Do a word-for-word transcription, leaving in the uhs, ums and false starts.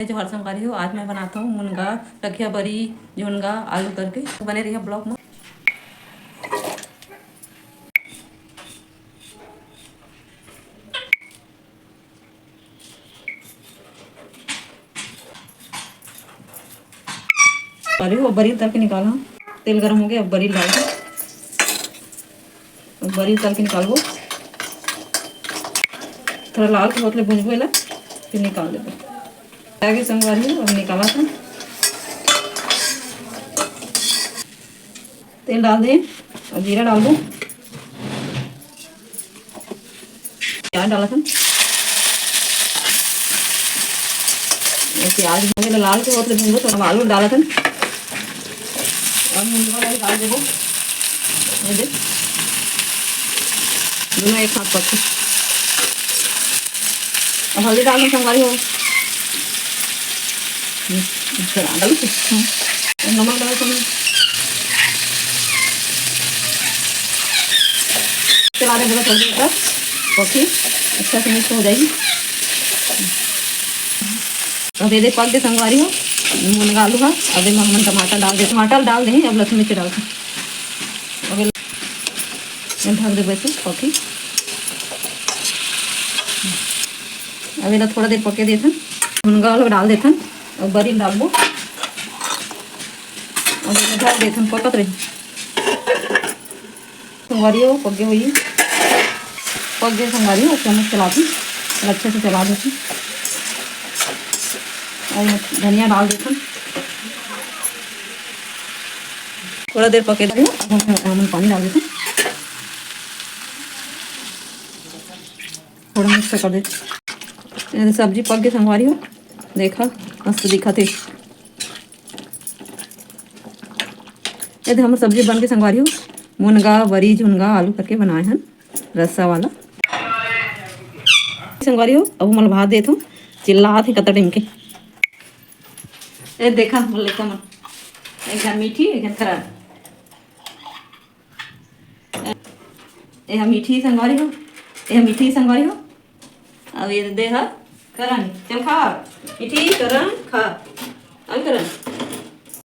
जोहार संगवारी हो, आज मैं बनात हूँ मुनगा, लखिया बरी, झुनगा, आलू करके। तो बने रहिए vlog में। अरे वो बरी तल के निकाला, तेल गरम हो गया, अब बरी डाल दो। अब बरी तल के निकालबो, थोड़ा लाल के होत ले भूंजबो एला, फिर निकाल देबो। आगे संगवारी हो, अब निकाला था। तेल डाल दे, अब जीरा डाल दो, प्याज डाला था। प्याज हो गया लाल के होत ले भूंजबो, तो अब आलू डाला था। अब मुनगा वाला डाल देबो। ये दे। दोनों एक साथ पकते। अब हल्दी डाल दो संगवारी हो। हम्म, अच्छा, डाल दो। हम्म। अब नमक डाल दो। चला दे पूरा थोड़ा सा। ओके, अच्छा से mix हो जाएगी। अब ये दे पक दे संगवारी हो, मुनगा आलू हा। अब एमा हमन टमाटर डाल दे, टमाटर डाल दे, अब लहसुन मिर्च डाल दे। अब ये ढक दे वैसे पकी। अब एला थोड़ा देर पके देथन, मुनगा आलू डाल देथन, अब बरी डालबो, अब एला ढक देथन, पकत रही। संगवारी हो, पक गे होही। पक गे संगवारी हो, चम्मच चलाथन, अच्छे से चला देथन। और धनिया डाल देथन। थोड़ा देर पके दे, अब हम, हम पानी डाल देथन। थोड़ा mix कर देथन। ये सब्जी पक गे संगवारी हो, देखा मस्त दिखत हे। ये दे हमर सब्जी बन के संगवारी हो, मुनगा, बरी, झुनगा, आलू करके बनाए हन रस्सा वाला। संगवारी हो, अब हमन भात देत हूँ, चिल्लात हे कतका टाइम के। ए देखा मोर लइका मन, एक झन मीठी, एक झन खराब। ए हा मीठी संगवारी हो, ए हा मीठी संगवारी हो। अब ये दे हा करन, चल खा, मीठी करन खा, अब करन।